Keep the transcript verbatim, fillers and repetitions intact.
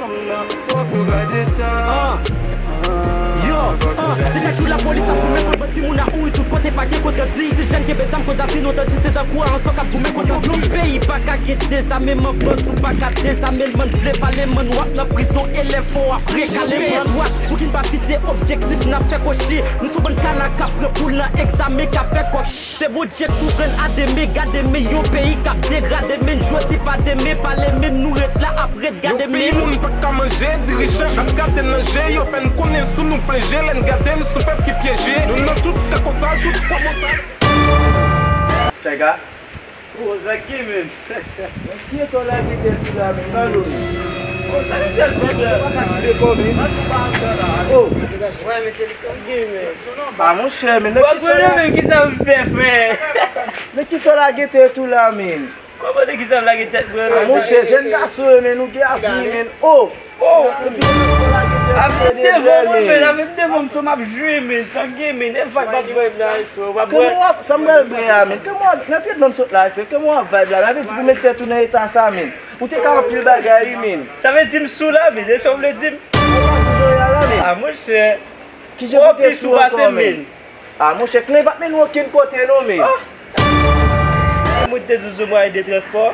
Fòk nou kraze sa. Ah. Yo, ah, se chak jou lapolis ap goumen kont bandi, moun a mouri tout kote, pa gen kont randi. Ti jèn kenbe zam, koz lavi nou tandi, se tankou aransò k ap goumen kont yon peyi pa ka gen dezameman, bandi ou pa ka dezame l, man vle pale, man w ap nan prizon, elèv fò w ap rekale, man dwat, pou ki n pa fikse objektif, n ap fè kochi. Nou sou bann kala k ap pran poul nan egzamen, k ap fè kòk. Se Bondye k pou rann a demen, gade men yon peyi k ap degrade, men jodi pa demen, pale men nou ret la ap ret gade men. Yon peyi moun pa ka manje, dirijan ap gade n nan je, yo fè n konnen sou nou plen je, lè n gade n sou pèp ki pyeje, nou nan tout ka konsa, tout pa bon sa. Tchèga. Oh, sa k gen menm? Kiyès w lage tèt ou la menm? Ba nou. Oh, sa k gen sèl pèp la? Pa ka kite kò menm. Oh. Wè, men seleksyon k gen menm. Ah, monchè, men nan ki sòl la? Menm ki sa m fè, frè? Nan ki sòl lage tèt ou la, men? Kòman nan ki sòl lage tèt mwen la? Ah, monchè, jèn gason yo, men nou gen avni, men. Oh! Oh! Avni devan mwen, men, avni devan m, so m ap jwe, men, sa k gen, men, e vag m ap bwè la, frè, w ap bwè. Kòman w ap, sa m pral bwè a, men? Kòman w ap, nan tretman m sot la, frè, kòman w ap vibe la, men? Sa vle di pou met tèt ou nan eta sa, men. Ou te ka anpil bagay, wi, men. Sa vle di m sou la, men, e sa w vle di m? Ou pa sou zòrèy la, men. Ah, monchè. Kijan pou te sou ankò, men? Ah, monchè, Klen pa t mennen w okenn kote non, men. Mwen te di w sou mwayen de transpò.